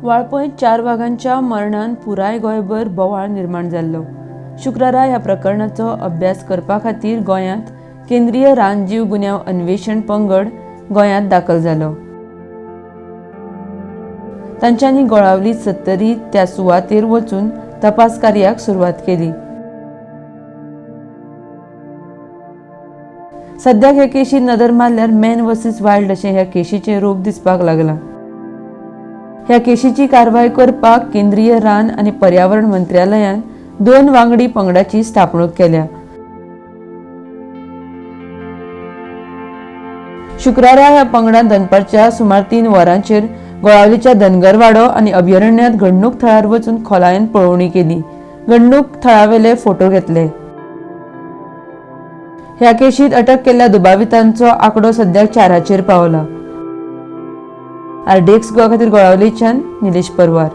वाळपय 4 वागांच्या मरणान पुराय गोंयभर बोवाळ निर्माण जाल्लो. शुक्रारा ह्या प्रकरणाचो अभ्यास करपा खातीर गोंयांत केंद्रीय रानजीव गुन्यांव अन्वेषण पंगड गोंयांत दाखल जालो. तांच्यांनी गोळावली सत्तरी त्या सुवातेर वचून तपास कार्याक सुरवात केली. सद्याक ह्या केशीर नदर मारल्यार मॅन वर्सीस वायल्ड अशें ह्या केशीचें रूप दिसपाक लागलां. ह्या केशीची कारवाय करपाक केंद्रीय रान आनी पर्यावरण मंत्रालयान 2 वांगडी पंगडाची स्थापणूक केल्या. शुक्रारा ह्या पंगडान दनपारच्या सुमार 3 वरांचेर गोळावलीच्या धनगरवाडो आनी अभयारण्यांत घडणूक थळार वचून खोलायेन पळोवणी केली. घडणूक थळावेले फोटो घेतले. ह्या केशीत अटक केल्ल्या दुबावितांचो आंकडो सद्याक 4 पावला. आरडीएक्स गोवा खातीर गोळावलीच्यान निलेश परवार.